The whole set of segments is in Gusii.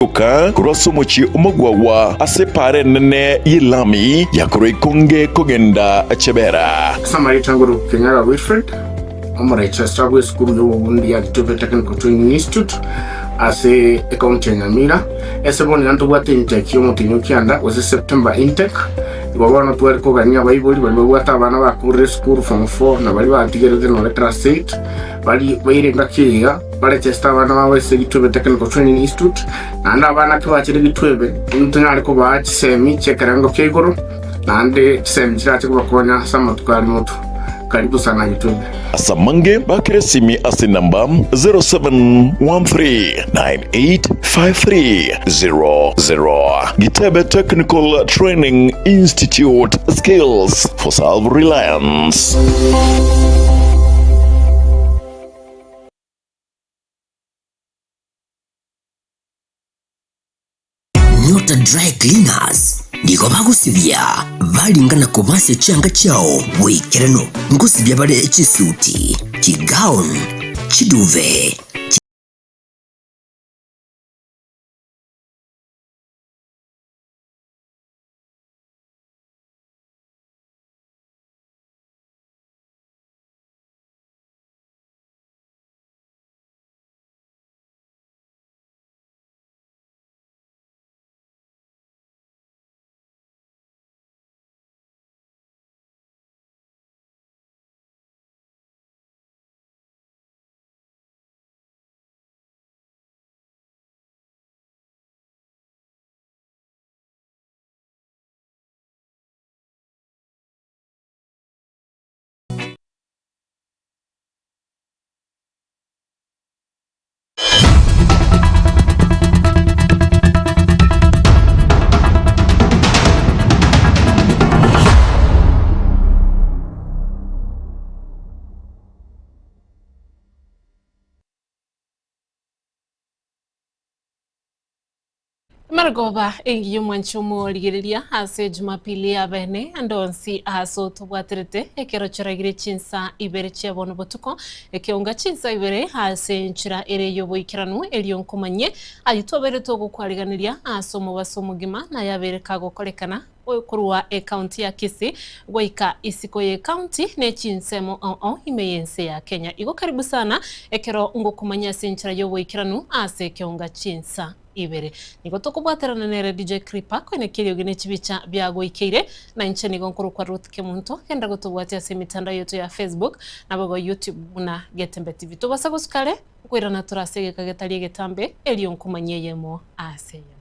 Oka korwa ase omochie omogwagwa ase epaara enene y'elami ya korwa ikonge kogenda Chebera. Ase amarieta ngoro Kenyaga Wilfred, omoregistrar bw'esukuru y'obobundi ya Gitube Technical Training Institute ase ecounty ya Nyamira. Ase bono iga ntobwate intake y'omotienyi o kianda gose September intake. Igo bono tware kogania abaibori baria babwate abana bakorire esukuru form four na baria batigerete nore class eight bari baire engaki eye iga. Baregeste abana babo ase Gitwebe Technical Training Institute, naende abana kibachire Gitwebe, ntonyare kobaa chisemi chi'ekerengo kia igoro, naende chisemi chirache kobakonya ase amatuko are motwe. Karibu sana Gitwebe. Ase amange bakere esimi ase enamba 0713985300. Gitebe Technical Training Institute, Skills for Self-Reliance. Nyota Dry Cleaners nigo bagosibia baringa na kobasia chianga chiao boikeranu. Ngosibia bare chisuti, chigown, chiduve, Emerogoba engiya omwanche omorigereria ase Jumapili ya bene ande onsi ase otobwaterete ekero choragire chinsa ibere chia bono botuko ekeonga chinsa ibere ase enchera ere y'oboikeranu erio nkomanyie ayio twabeire togokwariganeria ase omobaso omogima na yabeire kagokorekana korwa ecounty ya Kisii goika isiko ye county ne chinsemo ao ao ime y'ense ya Kenya. Igo karibu sana ekero ngokomanyia ase enchera y'oboikeranu ase ekeonga chinsa ibere. Nigo tokobwaterana nere DJ Kripa koenekia eriogi ne chibicha biagoikeire na inche nigo nkorokwa Ruth Kemunto genda gotobwatia ase emitandao yetu ya Facebook naboigo YouTube buna Getembe TV. Tobasa gosuka are nkoirana tore ase egeka getari egetambe erio nkomanyie eyemo ase eyemo.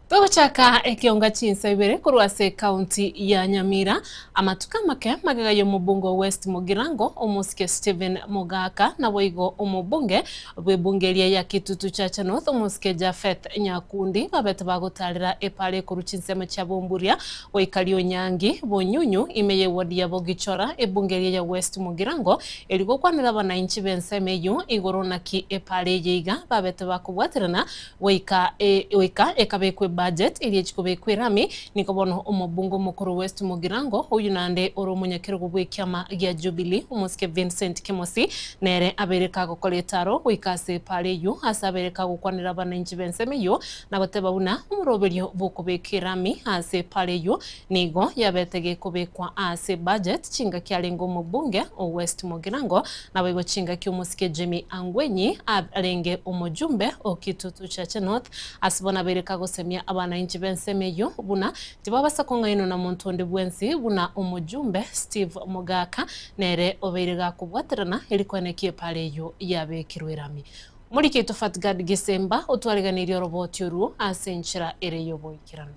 Togochaka ekionga chinsa ibere korwa ase ekaunti ya Nyamira, amatuko amake magega y'omobunge o West Mugirango omosike Stephen Mogaka naboigo omobunge bw'ebunge eria ya Kitutu Chache North omosike Japheth Nyakundi babete bagotarera epara ekorwa chinsemo chia Bomburia goika Rionyangi Bonyunyu ime y'eward ya Bogichora ebunge eria ya West Mugirango erio gokwanera abanainchi b'ensemo eyio igoro naki epara eye iga babete bakobwaterana Goika goika ekabekwa ebudget eria echikobekwa erami, nigo bono omobunge omokoro West Mugirango, oyio naende ore omonyakerogo bw'ekiama gia Jubilee, omosike Vincent Kemosi, nere abeire kagokora etaro goika ase epaara eyio ase abeire kagokwanera abananchi b'ensemo eyio na goteba buna omoroberio bw'okobeka erami ase epaara eyio nigo yabete gekobekwa ase ebudget chingaki arenge omobunge o West Mugirango Naboigo chingaki omosike Jimmy Angwenyi arenge omojumbe o Kitutu Chache North, ase bono abeire kagosemia abanainchi b'ensemo eyio buna tibabasa kong'ainwa na monto onde bwensi buna omojumbe Steve Mogaka nere obeire gakobwaterana eri koenekia epara eyio yabekirwe erami. Omoriki oito Fatgard Gisemba otwariganirie oroboti orwo ase enchera ere y'oboikeranu.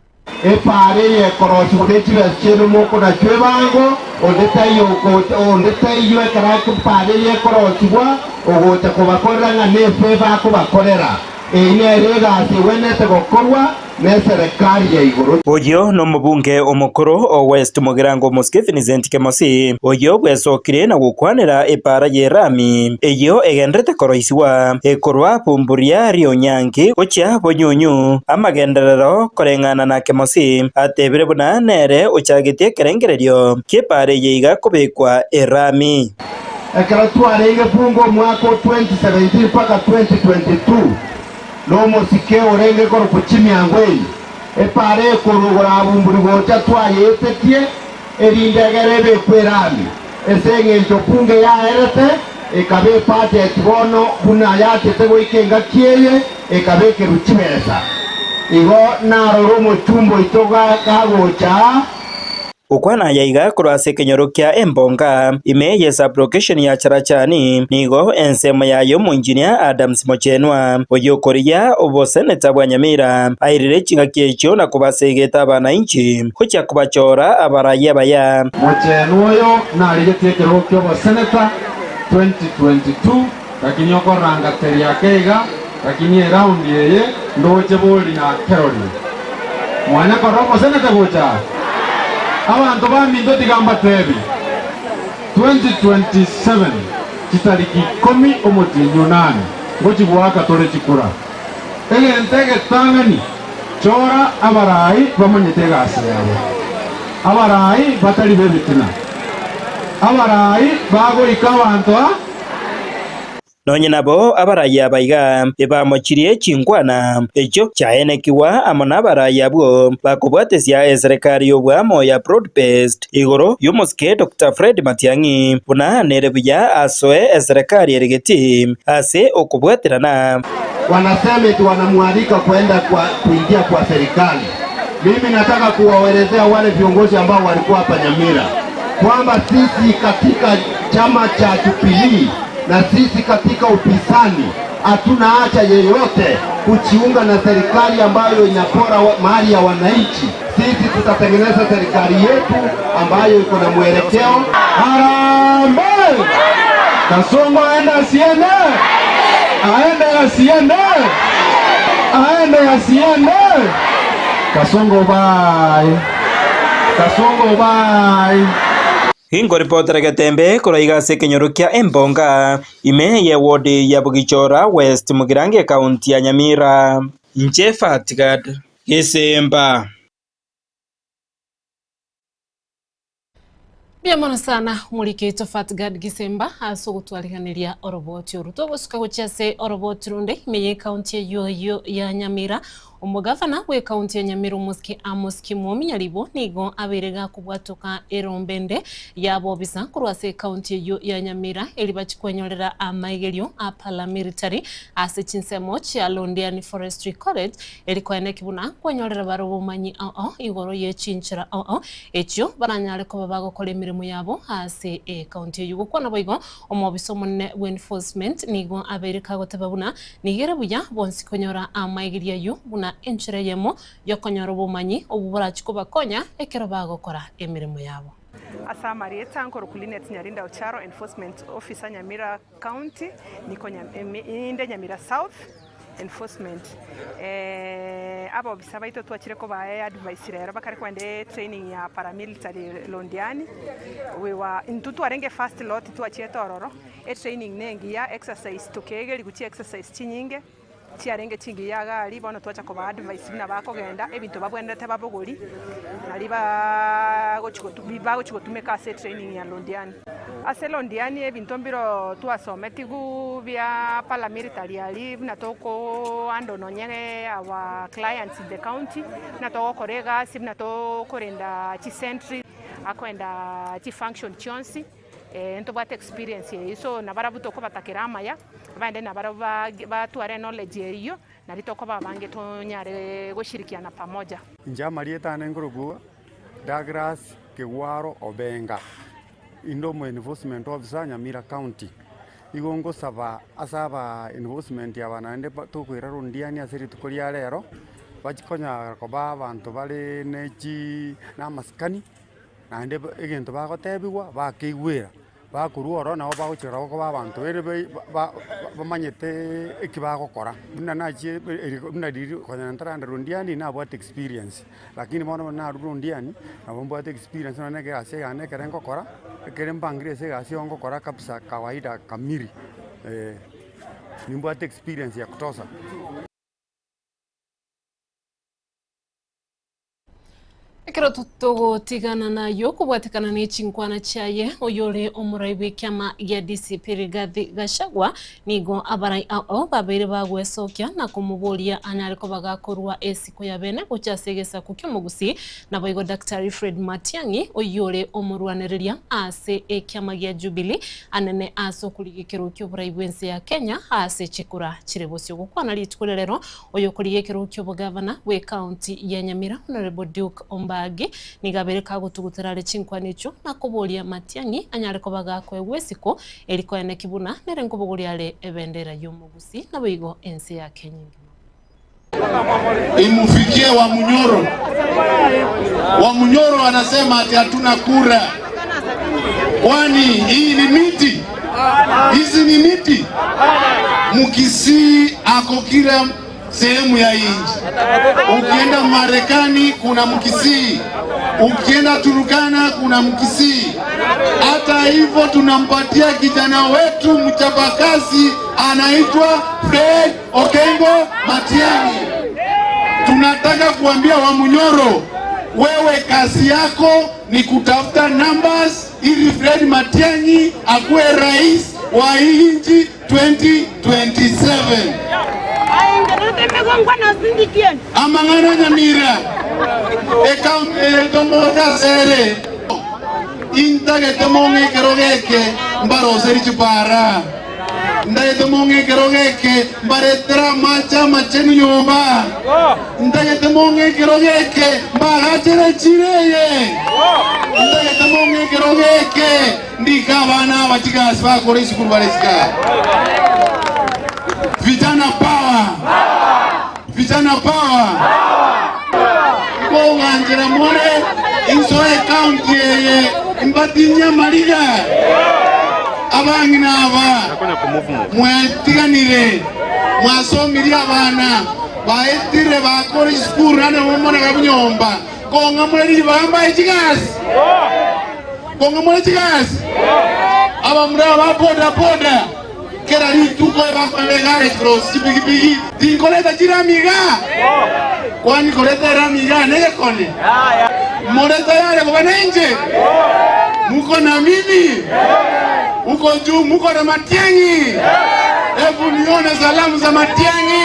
Epaara eye ekorosigwa ne chibesa chiaino mokonachwa ebango, onde taiyo ogocha, onde taiyo ekero epaara eye ekorosigwa ogocha kobakorera ng'a nefeva akobakorera. Eyio nero egasi egwenerete gokorwa. Neserekari ya igoro. Oyio nomobunge omokoro o West Mugirango Omosike Vincent Kemosi, oyio bwesokire na gokwanera epaara y'erami eyio egendererete koroisigwa ekorwa Bumburia Rionyangi gochia Bonyunyu. Amagenderero koreng'ana na Kemosi atebire buna nere ochagetie ekerengererio ki'epaara eye iga kobekwa erami. Ekero twarenge bunge omwaka o 2017 mpaka 2022, Nomosike orenge korokwa chimiango eye, epaara ekorwa oborabumburi gocha twayeetetie, erinde egere ebekwe erami, ase engencho bunge yaerete, ekaba ebudget bono buna yachete goika engaki eye, ekabekerwa chibesa. Igo narore omochumba oito gagocha aa. Gokwana aya iga korwa ase ekenyoro kia Embonga, ime ye sub-location ya Charachani, nigo ensemo yaye omoinjinia Adams Mochenwa, oyio okorigia oboseneta bwa Nyamira, airire chingaki echio na kobasegeta abanainchi gochia kobachora abarai abaya. Mochenwa oyo narigetie ekerogo ki'oboseneta 2022 lakini okorangateria ake iga lakini eround eye ndoche bori nakerorire. Mwanya korora omoseneta gocha aa? Abanto baminto tiga mbatebi, 2027 chitariki ikomi omotienyi onane ngochi goaka tore chikura. Egento egetang'ani chora abarai bamanyete egasi yabo, abarai batari b'ebitina, abarai bagoika abanto a. Nonye nabo abarai aba iga ebamochirie chinkwana echio chiaenekigwa amo nabarai abwo bakobwatesia eserekari y'obwamo ya Broad Based igoro y'omosike Doctor Fred Matiang'i buna nere buya asoe eserekari ere getii ase okobwaterana. Wanasema eti wanamualika kwenda kwa kuingia kwa serikali. Mimi nataka kuwaelezea wale viongozi ambao walikuwa hapa Nyamira kwamba sisi katika chama cha Jubilee na sisi katika upinzani hatuna haja yeyote kujiunga na serikali ambayo inapora mali ya wananchi. Sisi tutatengeneza serikali yetu ambayo iko na mwelekeo. Harambee! Kasongo aende asiende? Aende asiende? Aende asiende? Kasongo bye. Kasongo bye. Ginkoripotera Getembe korwa iga ase ekenyoro kia Embonga, ime ye ward ya Bogichora West Mugirango ekaunti ya Nyamira. Inche Fatgad Gesemba. Mbuya mono sana omoriki oito Fatgad Gisemba ase ogotwariganeria oroboti oru. Togosuka gochia ase oroboti runde ime ye ekaunti eyio eyio ya Nyamira. Omogavana bw'ekaunti ya Nyamira omosike Amos Kimwomi Nyaribo nigo abeire gakobwatoka erombe ende y'abobisa korwa ase ekaunti eyio ya Nyamira eri bachie kwenyorera amaigerio a paramilitary ase chinsemo chia Londiani Forestry College eri koeneki buna kwenyorera bare obomanyi ao igoro ye chinchera ao echio baranyare koba bagokora emeremo yabo ase ekaunti eyio. Gokwana boigo omobisa omonene bw'enforcement nigo abeire kagoteba buna Nigo ere buya bonsi konyora amaigerio ayio buna enchera eyemo y'okonyora obomanyi obwo borachie kobakonya ekero bagokora emeremo yabo. Ase amarieta nkorokwa Linet Nyarinda Ocharo, Enforcement Officer Nyamira County, niko inde Nyamira South Enforcement. Abobisa baito twachire kobaa eadvice rero bakare kogenda etraining ya paramilitary Londiani, we were intwe twarenge first lot twachiete ororo. Etraining nengiya, exercise tokeegerigwa chi exercise chinyinge, chiarenge chingiya iga aria, bono twacha kobaa advice buna bakogenda, ebinto babwenerete babogori, nari baaaa gochi gotu bagochi gotumeka ase etraining ya Londiani. Ase Londiani ebinto mbiroo twasometigwuu bia paramilitary aria buna toko handle nonye our clients in the county, buna togokora egasi, buna tokorenda chisentry, akoenda chifunction chionsi. Ntobwate experience eyio, so nabarabwo tokobatakera amaya, abande nabarabwo batware knowledge eyio, nario tokoba abange tonyare goshirikiana pamoja. Inche amarieta ane nkorokwa Douglas Kegwaro Obenga, inde omo enforcement officer Nyamira county. Igo ngosaba ase aba enforcement aba naende tokoira Londiani ase rituko ria rero, bachie konyara koba abanto bare ne chi na amasikani. Naende egento bagotebigwa bakeigwera. Bakorwa ororo nabo bagochia ororo koba abanto ere bamanyete eki bagokora. Buna nachie buna riria konya ntaragenda Londiani nabwate experience, lakini bono buna narure Londiani, nabo mbwate experience nonye na egasi eyane ekere ngokora, ekere mbangire ase egasi eywo ngokora kabisa kawaida kamili eh, nimbwate experience ya kutosha. Ekero togotigana nayio kobwatekana ne chinkwana chiaye oyore omorai bw'ekiama gia DCP Rigathi Gachagua nigo abarai ao babeire bagwesokia na komoboria anyare koba gakorua esiko ya bene gochia ase egesaku ki'omogusii naboigo Daktari Fred Matiang'i oyore omorwanereria ase ekiama gia Jubilee anene ase okorigia ekerogo ki'oborai bw'ense ya Kenya ase chikura chire bosio gokwana rituko ria rero Oyokorigia ekerogo ki'obogavana bw'ecounty ya Nyamira, Honourable Duke Ombagi, nigo abeire kagotugutera are chinkwana echio na koboria Matiang'i anyare koba gakoegwa esiko eri koeneki buna nere nkobogoria are ebendera y'omogusii naboigo ense ya Kenya engima. Imufikie Wamunyoro. Wamunyoro anasema ati hatuna kura, kwani hii ni miti? Hizi ni miti? Mkisii ako kila sehemu ya nchi. Ukienda Marekani kuna Mkisii, ukienda Turukana kuna Mkisii. Hata hivyo tunampatia kijana wetu mchapakazi anaitwa Fred Okengo Matiang'i. Tunataka kuambia Wamunyoro, wewe kazi yako ni kutafuta numbers ili Fred Matiang'i akuwe rais wa hii nchi 2027. Amang'ana Nyamira ekaunti eye tomochasere intagete mong'ekero geke mbaroseri chipara Ntagete mong'e ekero geke mbaretere amache amachenu nyomba. Ntagete mong'e ekero geke mbagachere echiro eye. Ntagete mong'e ekero geke ndike abana aba chigasi bakore esukuru bare isiko aa. Vijana power! Vijana power! Nkoganchera more insoe ecounty eye mbatinyie amariga. Abang'ina aba mwetiganire, mwasomirie abana, baetire bakore chisukuru naende momone babu nyomba. Kong'a more ribaga mbae chigasi? Kong'a more chigasi? Abamura aba ba boda boda kera rituko ebakoeba egari cross chipigipigi tinkoreta chirami igaa? Kwani koreta erami igaa negekone? More tayari koba nainche? Muko na mimi? Huko juu muko na Matiang'i? Hebu nione salamu za Matiang'i.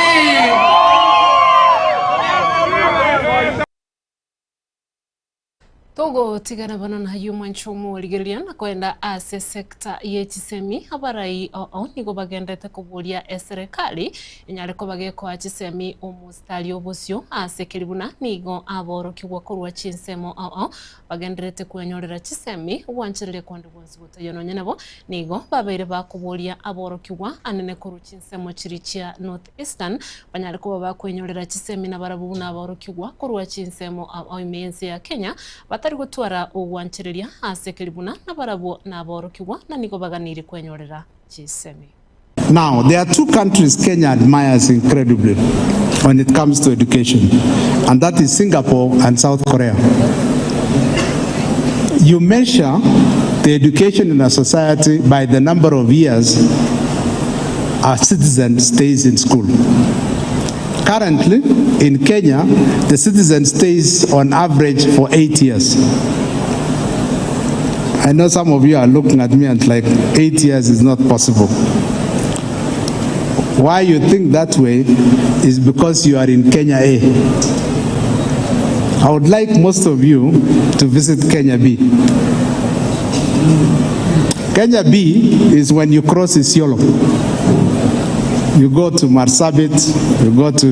Togotigana bono nayio omwancho omorigereria na koenda ase sector ye chisemi abarai oo nigo bagenderete koboria eserekari enyare koba gekoa chisemi omositari obosio ase keri buna nigo aborokigwa korwa chinsemo oo bagendererete kwenyorera chisemi gwanchereria konde gwonsi gotaiyo nonye nabo nigo babeire bakoboria aborokigwa anene korwa chinsemo chiria chia North Eastern banyare koba bakwenyorera chisemi nabarabwo buna aborokigwa korwa chinsemo ao ime y'ense ya Kenya batari gotwara ogwanchereria ase keri buna nabarabwo naborokigwa na nigo baganirie kwenyorera chisemi. Now, there are two countries Kenya admires incredibly when it comes to education, and that is Singapore and South Korea. You measure the education in a society by the number of years a citizen stays in school. Currently, in Kenya, the citizen stays on average for 8 years. I know some of you are looking at me and like, 8 years is not possible. Why you think that way is because you are in Kenya A. I would like most of you to visit Kenya B. Kenya B is when you cross Isiolo. You go to Marsabit, you go to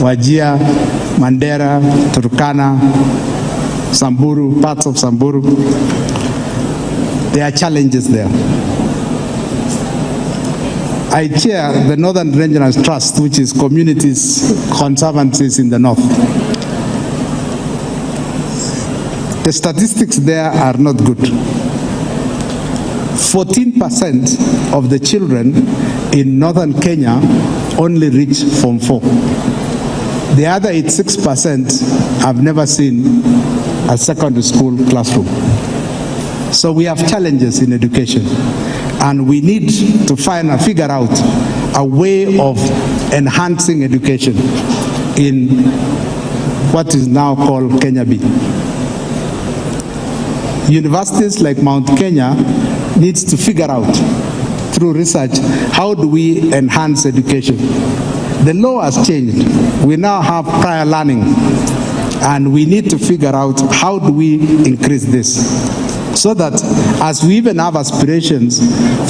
Wajir, Mandera, Turkana, Samburu, parts of Samburu. There are challenges there. I chair the Northern Rangelands Trust, which is communities, conservancies in the north. The statistics there are not good. 14% of the children in northern Kenya only reach Form 4. The other 86% have never seen a secondary school classroom. So we have challenges in education and we need to find and figure out a way of enhancing education in what is now called Kenya B. Universities like Mount Kenya needs to figure out through research how do we enhance education. The law has changed. We now have prior learning and we need to figure out how do we increase this so that as we even have aspirations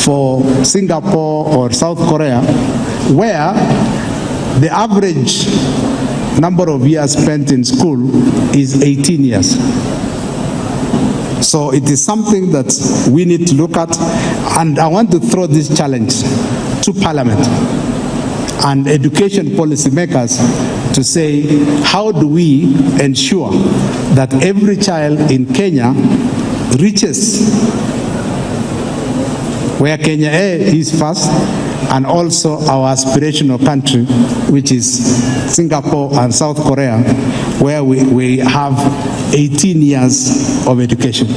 for Singapore or South Korea where the average number of years spent in school is 18 years. So it is something that we need to look at and I want to throw this challenge to Parliament and education policymakers to say how do we ensure that every child in Kenya reaches where Kenya A is first and also our aspirational country, which is Singapore and South Korea, where we, we have 18 years of education.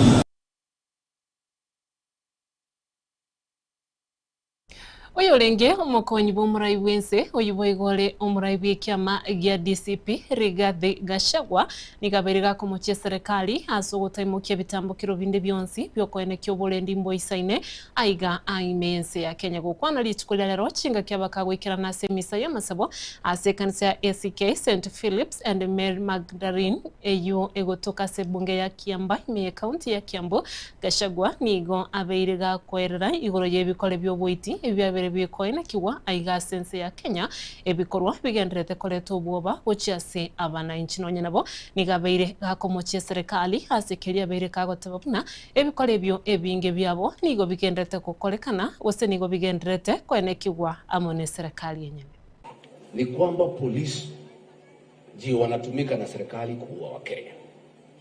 Oyorenge omokonyi bw'omorai bw'ense, oyio boigo ore omorai bw'ekiama gia DCP, Rigathi Gachagua, nigo abeire gakomochia eserekari ase ogotaimokia ebitambokero binde bionsi biokoenekia oborendi mboisaine aiga aa ime y'ense ya Kenya. Gokwana rituko ria rero chingaki abakagoikerana ase emisa y'amasabo ase ekanisa ya ACK St Philips and Mary Magdalene eyio egotoka ase ebunge ya Kiambaa ime y'ecounty ya Kiambu, Gachagua nigo abeire gakoerera igoro y'ebikore bi'oboiti ebiabeire bikoenekigwa aiga ase ense ya Kenya, ebikorwa bigendererete koreta obwoba gochia ase abanainchi. Nonye nabo nigo abeire gakomochia eserekari ase keria abeire kagoteba buna ebikore ebio ebinge biabo nigo bigendererete gokorekana gose nigo bigendererete koenekigwa amo neserekari enyene. Ni kwamba polisi ndio wanatumika na serikali kuua Wakenya.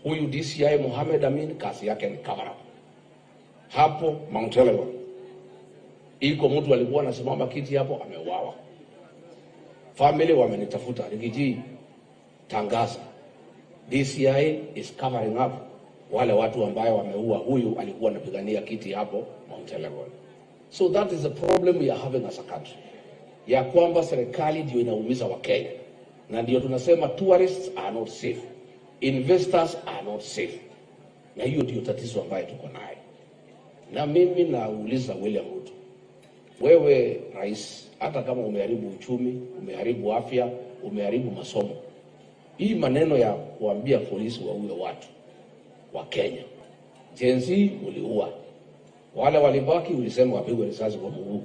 Huyu DCI Mohamed Amin kazi yake ni cover up. Hapo Mount Elgon iko mtu alikuwa anasimama kiti hapo ameuawa. Family wamenitafuta Rigiji, tangaza DCI is covering up wale watu ambayo wameua huyu alikuwa anapigania kiti hapo Mount Elgon. So that is the problem we are having as a country, ya kwamba serikali ndio inaumiza Wakenya, na ndio tunasema tourists are not safe, investors are not safe, na hiyo ndio tatizo ambayo tuko nayo. Na mimi nauliza William Ruto, wewe rais, hata kama umeharibu uchumi, umeharibu afya, umeharibu masomo, hii maneno ya kuambia polisi waue watu wa Kenya, Gen Z uliua, wale walibaki ulisema wapigwe risasi kwa mguu.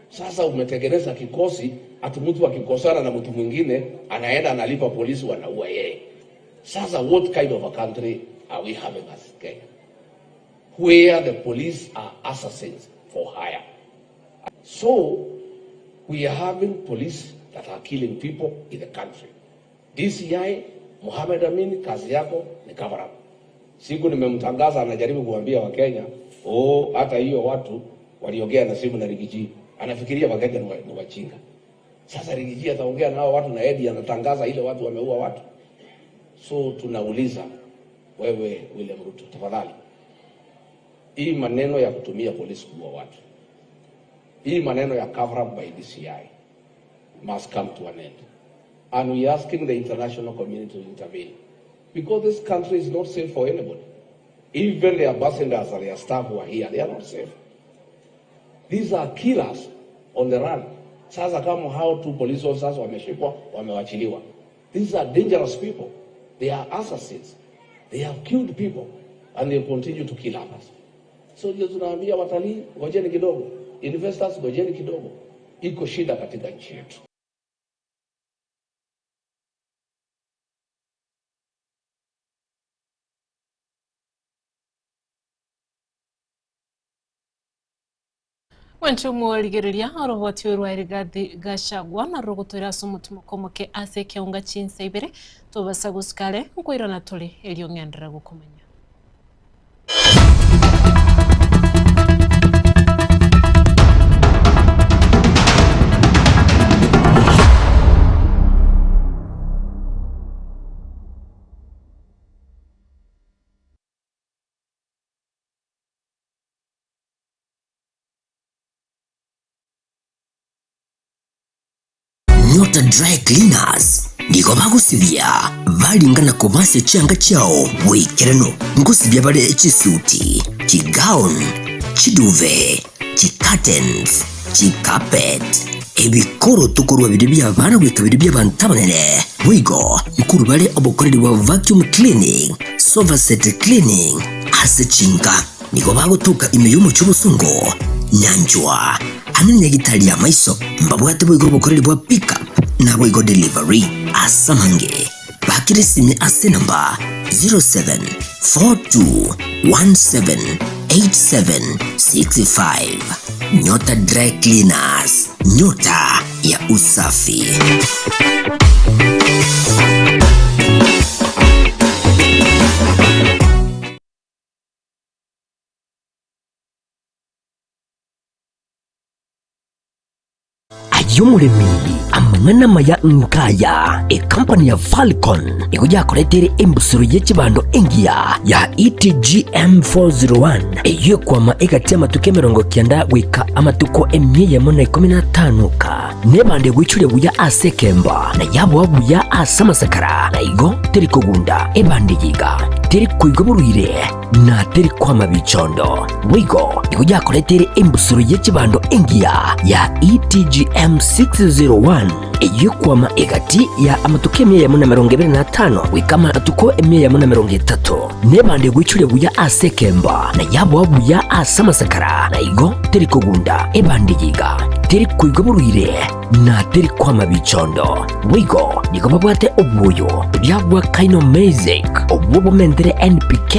Sasa umetengeneza kikosi, ati mtu akikosana na mtu mwingine anaenda analipa polisi, wanaua yeye. Sasa what kind of a country are we having as Kenya where the police are assassins for hire? So we are having police that are killing people in the country. DCI Mohamed Amin, kazi yako ni cover up. Siku nimemtangaza anajaribu kuambia Wakenya, oh, hata hiyo watu waliongea na simu na Rigiji, anafikiria Wakenya ni wa- ni wajinga. Sasa Rigiji ataongea nao watu na Edi anatangaza ile watu wameua watu. So tunauliza wewe William Ruto, tafadhali, hii maneno ya kutumia polisi kuua watu, hii maneno ya cover up by DCI must come to an end. And we are asking the international community to intervene because this country is not safe for anybody. Even the ambassadors and their staff who are here, they are not safe. These are killers on the run. Sasa kama hao two police officers wameshikwa, wamewachiliwa. These are dangerous people. They are assassins. They have killed people and they continue to kill others. So ndio tunaambia watalii, ngojeni kidogo, investors, ngojeni kidogo, iko shida katika nchi yetu. Mwanche omorigereria oroboti rwa Rigathi Gachagua narwo rogotoira ase omotimoko omoke ase ekeunga chinsa ibere tobasa gosika are nkoirana tore erio ng'enderere gokomanya. Nyota Dry Cleaners nigo bagosibia baringa na kobasia chianga chiao boikeranu. Ngosibia bare chisuti, chigown, chiduve, chicurtains, chicarpet, ebikoroto korwa biria bi'abana goika biria bi'abanto abanene. Boigo nkorwa bare obokoreri bwa vacuum cleaning, sofa set cleaning ase chinka. Nigo bagotoka ime y'omochie obosongo, nyanchwa, amo ne nyagitari y'amaiso. Mbabwate boigo obokoreri bwa pick up naboigo delivery. Ase amange, bakire esimi ase enamba 0742178765. Nyota Dry Cleaners, nyota ya usafi. Aye omoremi, amang'ana amaya nkaya, ekampani ya Falcon nigo yakoreteire embusuro ye chibando engiya ya ETGM 401 eyio ekwama egati y'amatuko 90 goika amatuko 115 ka nebando egoichoria buya ase ekemba na yaboa buya ase amasakara na igo teri kogunda ebando eye iga teri koigwa borwaire na teri kwama bichondo. Boigo nigo yakoreteire embusuro ye chibando engiya ya ETGM 601 eyio ekwama egati ya amatuko 125 goika amatuko 130, nebando egoichoria buya ase ekemba na yaboa buya ase amasakara, na igo teri kogunda ebando eye iga teri koigwa borwaire na teri kwama bichondo. Boigo nigo babwate obwoyo bwa Kaino Mezek, obwo bomentere NPK,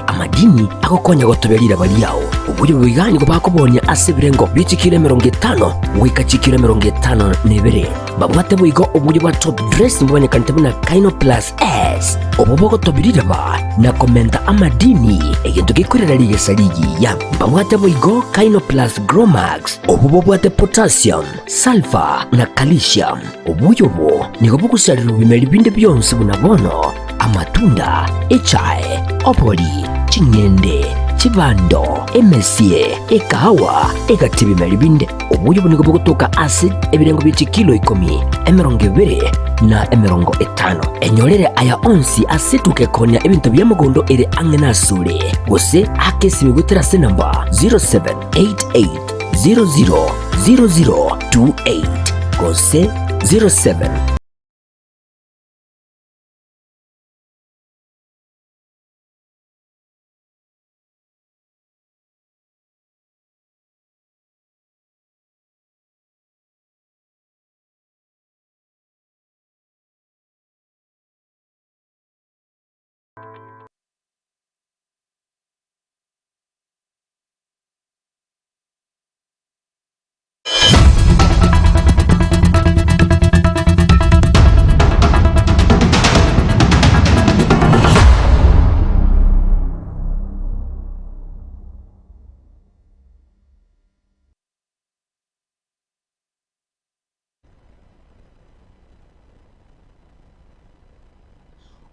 amadini agokonya gotobia riraba riao. Oboyo boiga nigo bakobonia ase ebirengo bie chikiro 50 goika chikiro 52. Babwate boigo oboyo bwa top dressing bomanyekanete buna Kaino Plus S, obwo bogotobia riraba na komenta amadini, egento gekorera rigesa rigiya. Babwate boigo Kaino Plus Gromax, obwo bobwate potassium, Sulfur na calcium. Obuya obo nigo bogosarerwa bimeri binde bionsi buna bono, amatunda, echae, obori, ching'ende, chibando, emesie, ekahawa, egati ebimeri binde. Obuya obo nigo bogotoka ase ebirengo bie chikilo ikomi, 20 na 50. Enyorere aya onsi ase etuka ekoonia ebinto bia mogondo ere ang'e nasore, gose ake esimi goetera ase enamba 0788 000028 gose 07.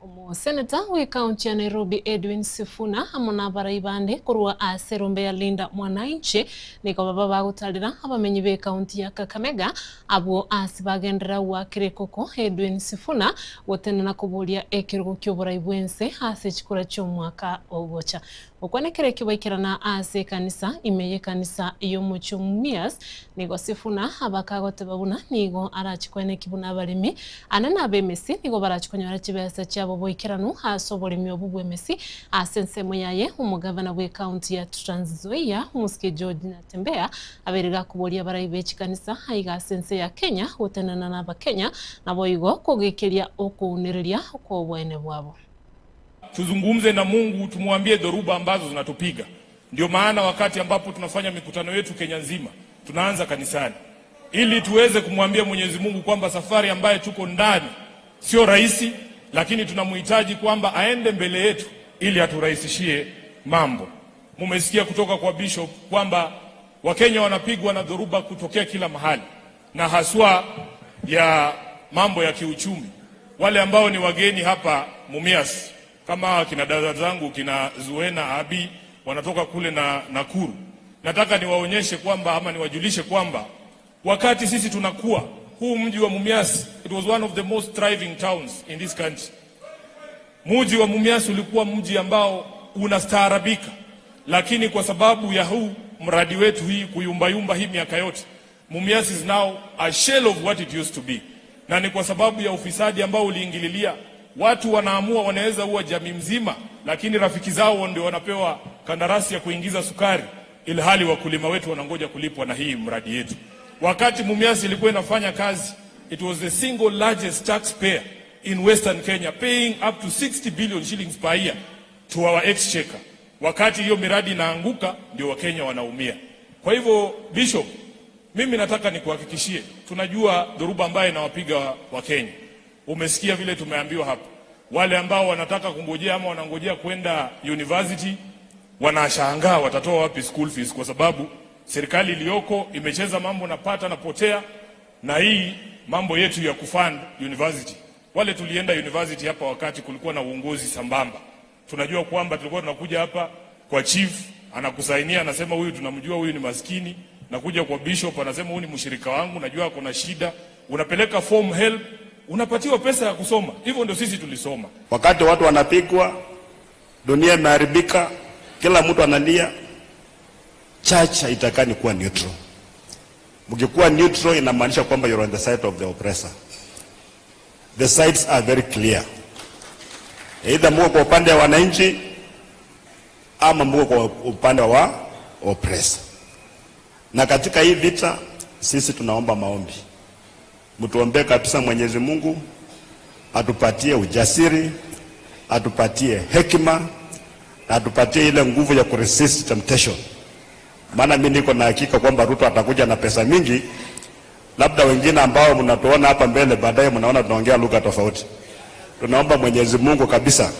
Omoseneta bw'ekaunti ya Nairobi Edwin Sifuna amo nabarai bande korwa ase erombe ya Linda Mwananchi nigo baba bagotarera abamenyi b'ekaunti ya Kakamega abwo ase bagenderera goakera ekoko Edwin Sifuna gotenena koboria ekerogo ki'oborai bw'ense ase chikura chi'omwaka ogocha. Gokwana ekero ekio baikerana ase ekanisa ime y'ekanisa y'omochie o Mumias, nigo Sifuna abakagoteba buna nigo arache koeneki buna abaremi ane na ab'emesi nigo barache konyora chibesa chiabo boikeranu ase oboremi obwo bw'emesi. Ase ensemo yaye, omogavana bw'ecounty ya Trans Nzoia, omosike George Natembeya, abeire gakoboria abarai be chikanisa aiga ase ense ya Kenya gotenena n'Abakenya naboigo kogekeria okounereria kw'oboene bwabo. Tuzungumze na Mungu, tumwambie dhoruba ambazo zinatupiga. Ndio maana wakati ambapo tunafanya mikutano yetu Kenya nzima, tunaanza kanisani ili tuweze kumwambia Mwenyezi Mungu kwamba safari ambayo tuko ndani sio rahisi, lakini tunamhitaji kwamba aende mbele yetu ili aturahisishie mambo. Mumesikia kutoka kwa Bishop kwamba Wakenya wanapigwa na dhoruba kutokea kila mahali na haswa ya mambo ya kiuchumi. Wale ambao ni wageni hapa Mumias kama kina dada zangu kina Zuena Abi wanatoka kule na Nakuru, nataka niwaonyeshe kwamba ama niwajulishe kwamba wakati sisi tunakuwa Huu mji wa Mumias, it was one of the most thriving towns in this country. Mji wa Mumias ulikuwa mji ambao unastaarabika, lakini kwa sababu ya huu mradi wetu hii kuyumbayumba hii miaka yote, Mumias is now a shell of what it used to be, na ni kwa sababu ya ufisadi ambao uliingililia. Watu wanaamua wanaweza ua jamii mzima, lakini rafiki zao ndio wanapewa kandarasi ya kuingiza sukari, ilhali wakulima wetu wanangoja kulipwa na hii mradi yetu. Wakati Mumias ilikuwa inafanya kazi, it was the single largest taxpayer in Western Kenya paying up to 60 billion shillings per year to our exchequer. Wakati hiyo miradi inaanguka, ndio Wakenya wanaumia. Kwa hivyo Bishop, mimi nataka nikuhakikishie, tunajua dhoruba ambayo inawapiga Wakenya. Umesikia vile tumeambiwa hapa, wale ambao wanataka kungojea ama wanangojea kwenda university wanashangaa watatoa wapi school fees, kwa sababu serikali iliyoko imecheza mambo na pata na potea, na hii mambo yetu ya kufund university. Wale tulienda university hapa wakati kulikuwa na uongozi sambamba, tunajua kwamba tulikuwa tunakuja hapa kwa chief anakusainia, anasema huyu tunamjua, huyu ni maskini. Nakuja kwa bishop anasema huyu ni mshirika wangu, najua ako na shida. Unapeleka form help, unapatiwa pesa ya kusoma. Hivyo ndio sisi tulisoma. Wakati watu wanapigwa, dunia imeharibika, kila mtu analia. Church haitakani kuwa neutral. Mkikuwa neutral inamaanisha kwamba you're on the side of the oppressor. The sides are very clear. Either muko kwa upande wa wananchi ama muko kwa upande wa oppressor. Na katika hii vita sisi tunaomba maombi, mtuombee kabisa Mwenyezi Mungu atupatie ujasiri, atupatie hekima na atupatie ile nguvu ya kuresist temptation. Maana mimi niko na hakika kwamba Ruto atakuja na pesa mingi, labda wengine ambao mnatuona hapa mbele, baadaye mnaona tunaongea lugha tofauti. Tunaomba Mwenyezi Mungu kabisa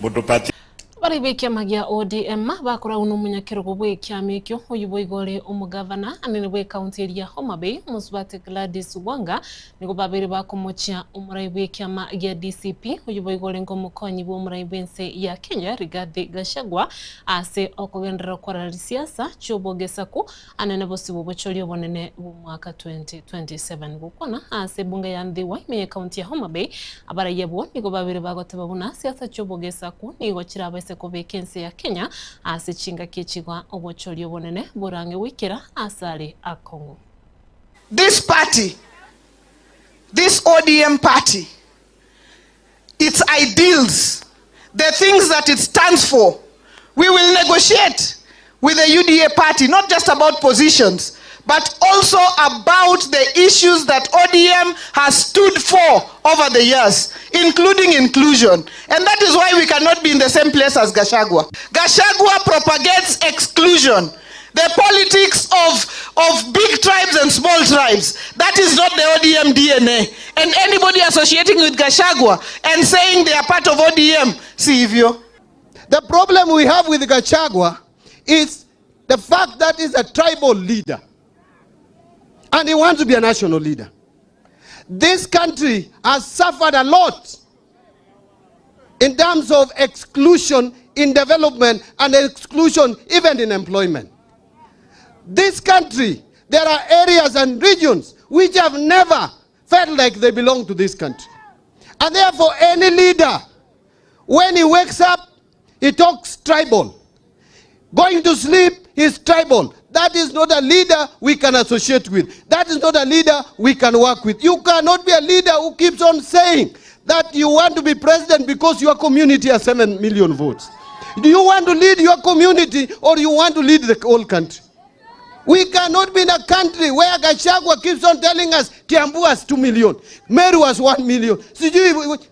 mtupatie Bari b'ekiama gia ODM bakoragwo na omonyakerogo bw'ekiama ekio oyio boigo ore omogavana anene bw'ekaunti eria Homa Bay Mosubati Gladys Wanga nigo babere bakomochia omorai bw'ekiama gia DCP oyio boigo orenge omokonyi bw'omorai bw'ense ya Kenya Rigathi Gachagua ase okogenderera kwarara risiasa chi'obogesaku anene bosibwa obochori obonene bw'omwaka 2027. Gokwana ase ebunge ya Ndhiwa ime y'ekaunti ya Homa Bay, abarai abwo nigo babere bagoteba buna siasa chi'obogesaku nigo chirabaise kobeka ense ya Kenya ase chingaki echigwa obochori obonene borang'e goikera ase are akong'u. This party, this ODM party, its ideals, the things that it stands for, we will negotiate with the UDA party, not just about positions, but also about the issues that ODM has stood for over the years, including inclusion. And that is why we cannot be in the same place as Gachagua. Gachagua propagates exclusion. The politics of, of big tribes and small tribes. That is not the ODM DNA. And anybody associating with Gachagua and saying they are part of ODM, si hivyo. The problem we have with Gachagua is the fact that he's a tribal leader. And he wants to be a national leader. This country has suffered a lot in terms of exclusion in development and exclusion even in employment. This country, there are areas and regions which have never felt like they belong to this country. And therefore, any leader, when he wakes up, he talks tribal. Going to sleep, he's tribal. That is not a leader we can associate with. That is not a leader we can work with. You cannot be a leader who keeps on saying that you want to be president because your community has 7 million votes. Do you want to lead your community or you want to lead the whole country? We cannot be in a country where Gachagua keeps on telling us Kiambu has 2 million, Meru has 1 million. Sijui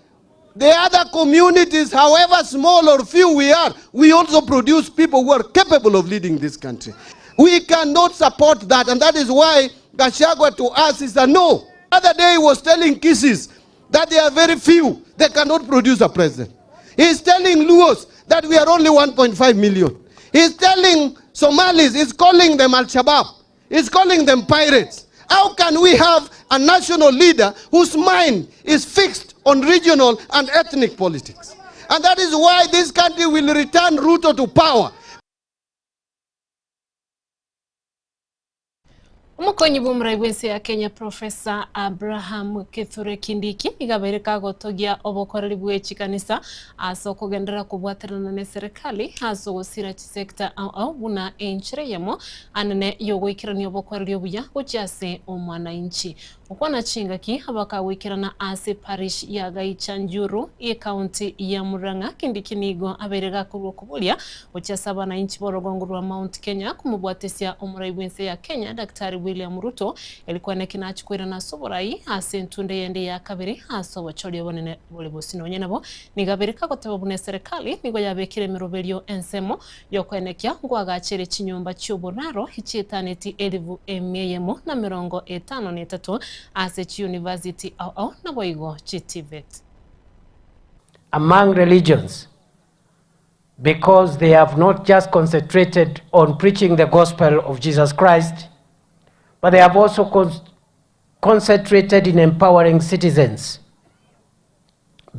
The other communities, however small or few we are, we also produce people who are capable of leading this country. We cannot support that, and that is why Gachagua to us is a no. Other day he was telling Kisiis that they are very few, they cannot produce a president. He's telling Luos that we are only 1.5 million. He's telling Somalis, he's calling them Al-Shabaab. He's calling them pirates. How can we have a national leader whose mind is fixed on regional and ethnic politics? And that is why this country will return Ruto to power. Omokonyi bw'omorai bw'ense ya Kenya Professor Abraham Kithure Kindiki nigo abeire kagotogia obokoreri bwe chikanisa ase okogenderera kobwaterana n'eserekari ase ogosira chisector ao ao buna enchera eyemo anene y'ogoikerania obokoreri obuya gochia ase omwananchi. Gokwana chingaki bakagoikerana ase parish ya Gaichanjuru y'ecounty ya Murang'a, Kindiki nigo abeire gakorwa okoboria gochia ase abanainchi b'orogongo rwa Mount Kenya komobwatesia omorai bw'ense ya Kenya Daktari William Ruto eri kweneki nachie koirana ase oborai ase entunde yende ya kabere ase obochori obonene bore bosio. Nonye nabo nigo abeire kagoteba buna eserekari nigo yabekire emeroberio ensemo Y'okoenekia nkoagachere chinyomba chi'oboraro chi'etaneti elifu emia eyemo na emerongo etano na etato ase chiyunivasiti ao ao naboigo chiTVET. among religions because they have not just concentrated on preaching the gospel of Jesus Christ, but they have also con concentrated in empowering citizens,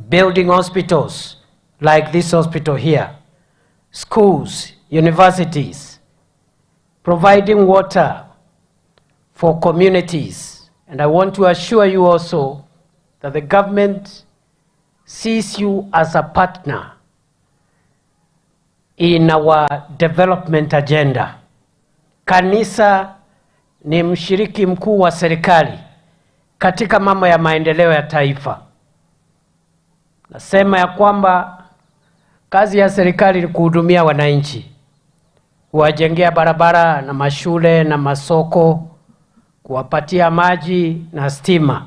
building hospitals like this hospital here, schools, universities, providing water for communities. And I want to assure you also that the government sees you as a partner in our development agenda. Kanisa ni mshiriki mkuu wa serikali katika mambo ya maendeleo ya taifa. Nasema ya kwamba kazi ya serikali ni kuhudumia wananchi, kuwajengea barabara na mashule na masoko, kuwapatia maji na stima.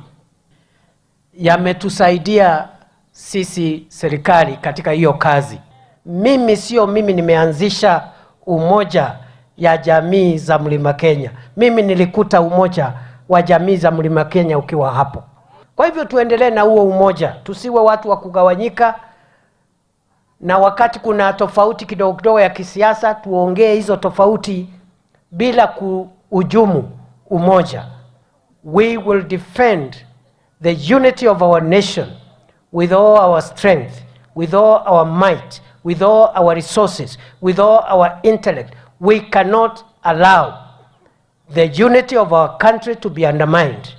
Yametusaidia sisi serikali katika hiyo kazi. Mimi sio mimi nimeanzisha umoja ya jamii za Mlima Kenya. Mimi nilikuta umoja wa jamii za Mlima Kenya ukiwa hapo. Kwa hivyo tuendelee na huo umoja, tusiwe watu wa kugawanyika, na wakati kuna tofauti kidogo kidogo ya kisiasa tuongee hizo tofauti bila kuhujumu umoja. We will defend the unity of our nation with all our strength, with all our might, with all our resources, with all our intellect. We cannot allow the unity of our country to be undermined.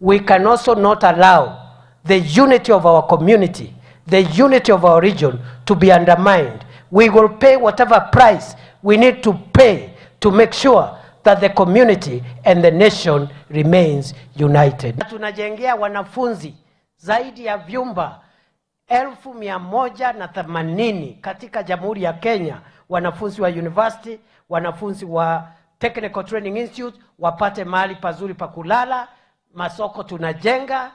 We can also not allow the unity of our community, the unity of our region to be undermined. We will pay whatever price we need to pay to make sure that the community and the nation remains united. Tunajengea wanafunzi zaidi ya vyumba 180,000 katika Jamhuri ya Kenya, wanafunzi wa university, wanafunzi wa Technical Training Institute wapate mahali pazuri pa kulala. Masoko tunajenga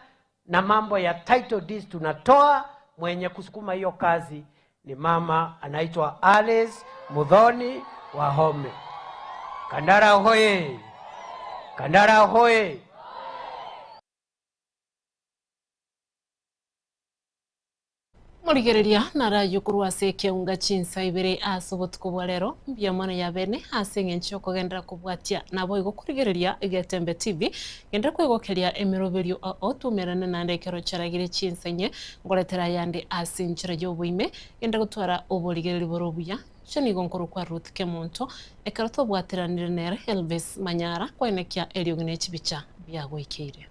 na mambo ya title deeds tunatoa. Mwenye kusukuma hiyo kazi ni mama anaitwa Alice Muthoni Wahome. Kandara hoye! Kandara hoye! Morigereria narayio korwa ase ekeunga chinsa ibere ase obotuko bwa rero mbuya mono ya bene ase eng'encho yokogenderera kobwatia nabo igo korigereria Egetembe TV genderera kwegokeria emeroberio ao twaumerane naende ekero charagire chinsa inye nkoretera ayande ase enchera ya oboime genderera gotwara oborigereri bore obuya inche nigo nkorokwa Ruth Kemunto ekero twabwateranire nere Elvis Manyara koenekia eriogi ne chibicha biagoikeire.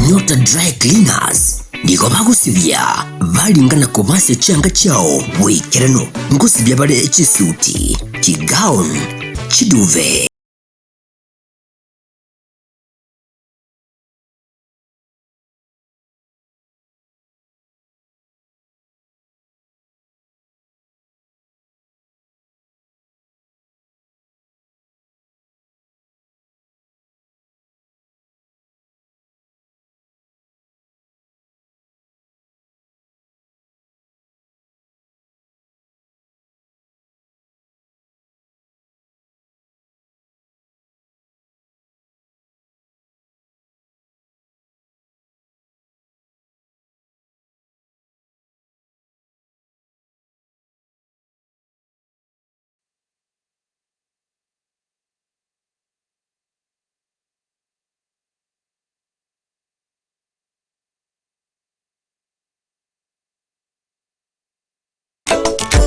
Nyota Dry Cleaners nigo bagosibia baringana koba ase chianga chiao boikeranu, ngosibia bare chisuti, chigown, chiduve.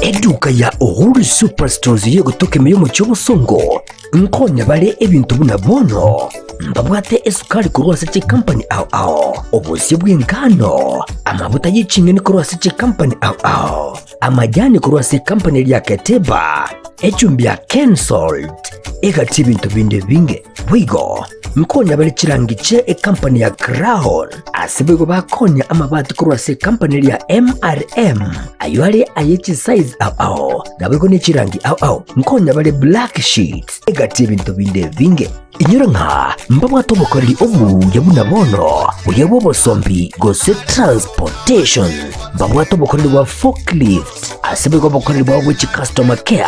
Eduka ya Uhuru Superstores y'egotoka ime y'omochie obosongo nkonya bare ebinto buna bono mbabwate esukari korwa ase chikampani ao ao, obosie bw'engano, amabuta ye ching'eni korwa ase chikampani ao ao, amajani korwa ase ekampani eria ya Keteba, echumbi ya Kensalt, egati ebinto binde ebinge. Boigo nkonya bare chirangi chie ekampani ya Crown, ase boigo bakonya amabati korwa ase ekampani eria ya MRM, ayio are aye chisize ao ao, naboigo ne chirangi ao ao. Nkonya bare black sheets, egati ebinto binde ebinge. Inyora ng'a mbabwate obokoreri obuya buna bono, buya bw'obosombi gose transportation. Mbabwate obokoreri bwa forklift, ase boigo obokoreri bwabo bwe chicustomer care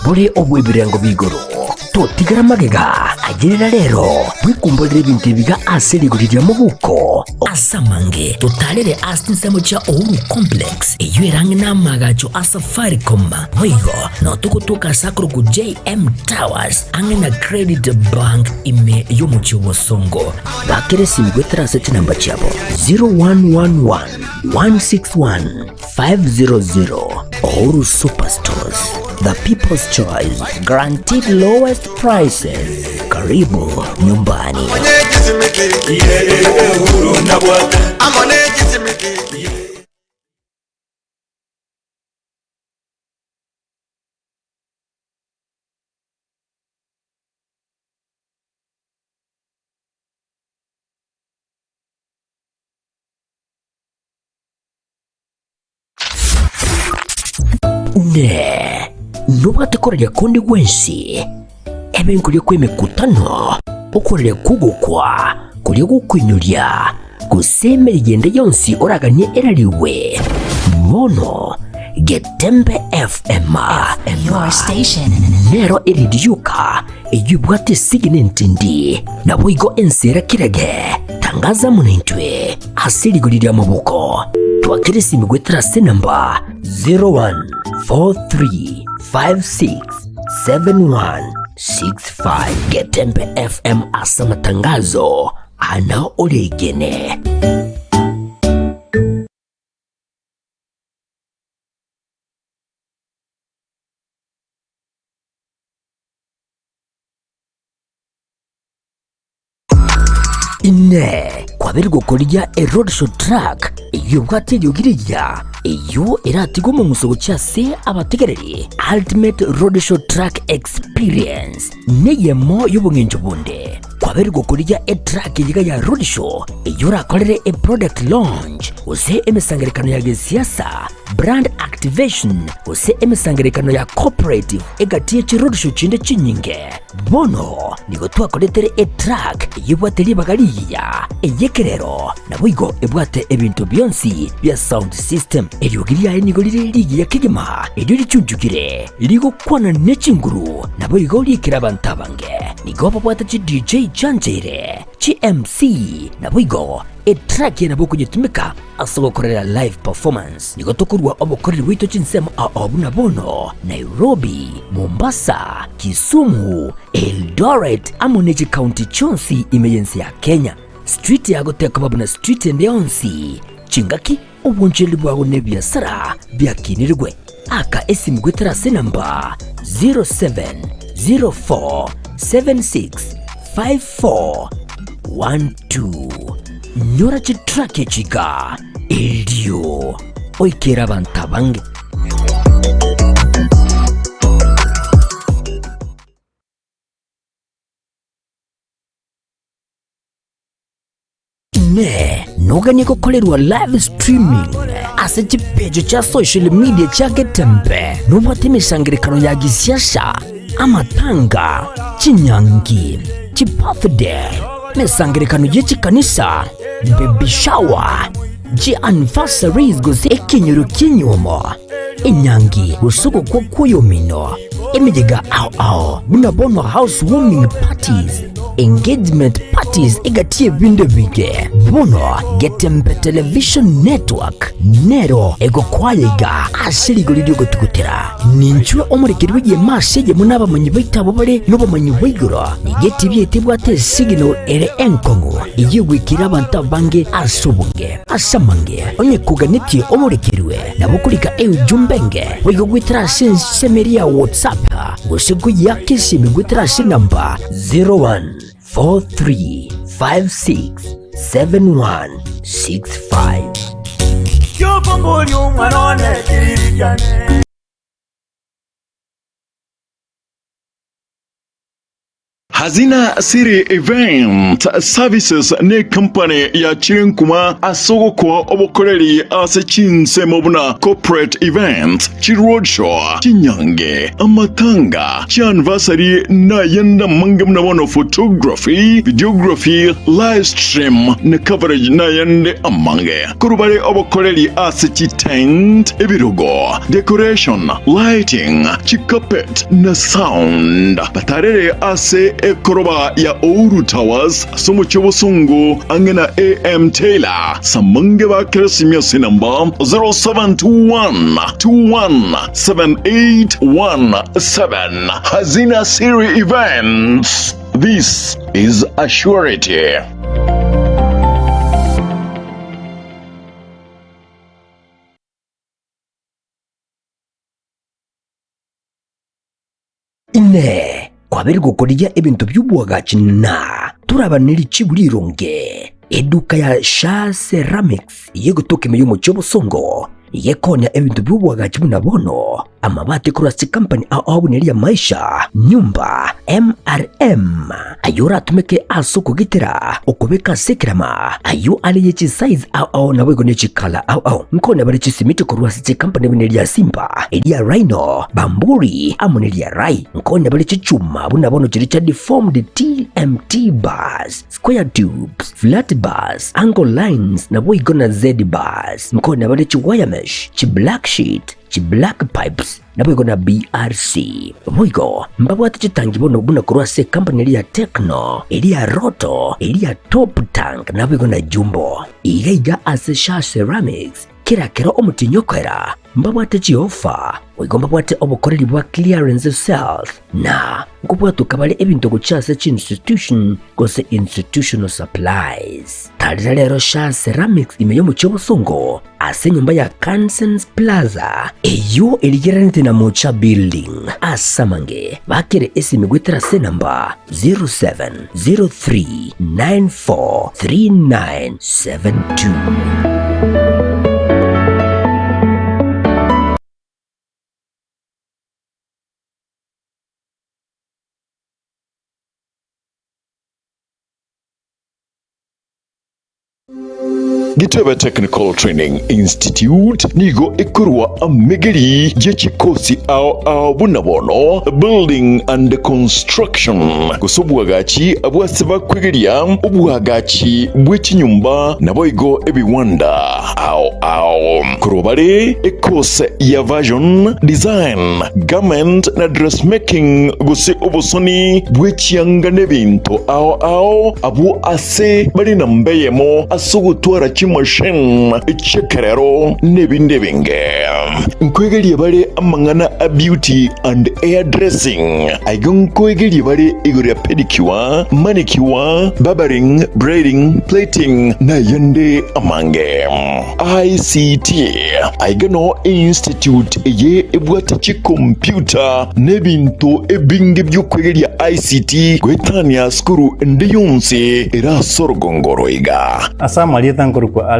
bore obw'ebirengo b'igoro. Totigera magega, ayerera rero, bwekumborere ebinto ebiga ase rigori ria mobuko. Ase amange, totarere ase chinsemo chia Uhuru Complex, eyio ere ang'e n'amaagacho a Safaricom. Boigo, nao togotoka ase akorokwa JM Towers, ang'e na Credit Bank ime y'omochie o Bosongo. Bakera esimi goetera ase chinamba chiabo 0111 161 500 Uhuru Superstores, the people's choice, guaranteed lowest prices. Karibu nyumbani. Ne nobwate koraria konde gwensi, ebe nkoria kw'emekutano, okoraria kw'ogokwa, koria gokoinyoria, gose emeriga ende yonsi oraganie erarigwe, bono Getembe FM Your station. nero eredi yoka eyio ebwate esegi nentindi, naboigo ense era kirage. Tangaza amo naintwe ase rigori ri'amaboko. Twakere esimi goetera ase enamba 0143567165. Getembe FM ase amatangazo ana oregene. Inee! Kwabeire gokorigia eroadshow truck eyio ebwate eriogi rigiya, eyio eratige omong'uso gochia ase abategereri? Ultimate Roadshow Truck Experience neyemo y'obong'encho bonde. Kwabeire gokorigia etruck eyiga ya roadshow eyio orakorere eproduct launch gose emesangererekano ya gesiasa, brand activation gose emesangererekano ya cooperative egati ye chiroadshow chinde chinyinge. Bono nigo twakoretere etruck eyio ebwate ribaga rigiya, ey'ekerero, naboigo ebwate ebinto bionsi bia sound system. Eriogi riaye nigo rire rigiya kegima, erio richunchukire, rigokwana ne chinguru, naboigo riikire abanto abange. Nigo babwate chi DJ chiancheire, chi MC, naboigo etruck eye nabo okonyetumeka ase ogokorera live performance. Nigo tokorua obokoreri bwaito chinsemo ao buna bono, Nairobi, Mombasa, Kisumu, Eldoret amo ne chikaunti chionsi ime y'ense ya Kenya. Street yago tekoba buna street ende yonsi, chingaki, obonchereri bwago na ebiasara biakinirigwe. Aka esimu goetera ase enamba 0704765412. Nyora chitrack echi iga erio oikere abanto abange. Inee! Noganie gokorerwa live streaming ase chipeji chia social media chia Getembe? Nobwate emesangererekano ya gisiasa, amatanga, chinyangi, chibirthday, emesangererekano ye chikanisa, baby shower, chianniversaries gose ekenyoro ki'enyuomo, enyangi gose ogokwa kw'oyomino, emeyega ao ao buna bono house warming parties. engagement parties egati y'ebinto ebinge. Bono Getembe Television Network nero egokwaya iga ase rigori ri'ogotugutera. Ninchwe omorekeri bw'egeema ase eyemo nabamanyi baito abwo bare nobomanyi bwa igoro. Nigo etibi yaito ebwate esignal ere enkong'u eyio egwikera abanto abange ase obonge. Ase amange, onye koganetie omorekerwe, nabo okorika eujumbe enge boigo goetera ase ensemo eria ya WhatsApp gose koyiaka esimi goetera ase enamba 0143567165. Kiokomboria omwana one kiriri kiane. Hazina City Event Services ne company yachire nkuma ase ogokoa obokoreri ase chinsemo buna corporate events, chiroadshow, chinyange, amatanga, chianniversary na ayande amange buna bono photography, videography, live stream na coverage na ayande amange. Korwa bare obokoreri ase chitent, ebirogo, decoration, lighting, chicarpet, na sound. Batarere ase ekoroba ya Ouru Towers ase omochie obosongo ang'e na AM Taylor. Samange bakere esimi ase enamba 0721 21 7817. Hazina Siri Events. This is a surety. Inee! Kwabeire gokorigia ebinto bi'oboagachi na toraba ne richibu rironge? Eduka ya Shaa Ceramics y'egotoka ime y'omochie obosongo Gekonya ebinto bi'oboagachi buna bono, amabati korwa ase chikampani ao ao buna eria Maisha, Nyumba, MRM, ayio oratumeke ase okogitera, okobeka ase ekerama, ayio are ye chisize ao ao naboigo ne chikala ao ao. Nkonya bare chisimiti korwa ase chikampani buna eria Simba, eria Rhino, Bamburi, amo neria Rai. Nkonya bare chichuma buna bono chiria chia deformed TMT bars. Square tubes, flat bars, angle lines, naboigo na Z bars. Nkonya bare chi wire mesh, chi black sheet, chi black pipes, naboigo na BRC. Boigo mbabwate chitangi bono buna korwa ase ecompany eria ya Tecno, eria ya Roto, eria ya Top Tank, naboigo na Jumbo. Iga iga ase Shaa Ceramics, kera kero omotienyi okoera, Mbabwate chiofa, boigo mbabwate obokoreri bwa clearance sales, na nkobwatoka bare ebinto gochia ase chiinstitution gose institutional supplies. Tarera rero Shaa Ceramics ime y'omochie obosongo ase enyomba ya Kansens Plaza eyio erigereranete na Mocha Building. Ase amange bakere esimi goetera ase enamba 0703943972. Gitebe Technical Training Institute nigo ekorwa amegeri ye chikosi ao ao buna bono Building and Construction gose obwagachi abwase bakwegeria obwagachi bwe chinyomba naboigo ebiwanda ao ao. Korwa bare ekose ya Version, Design, Garment na Dressmaking gose obosoni bwe chianga nebinto ao ao abwo ase bare namba eyemo ase ogotwara chimachine chi'ekerero nebinde ebinge. Nkoegeria bare amang'ana a beauty and hair dressing. Aiga nkoegeria bare igoro ya pedicure, manicure, barbering, braiding, plaiting nayande amange. ICT. Aiga noo einstitute eye ebwate chikompyuta na ebinto ebinge bi'okwegeria ICT goetania sukuru ende yonsi ere ase orogongo oro iga. Ase amarieta nkorokwa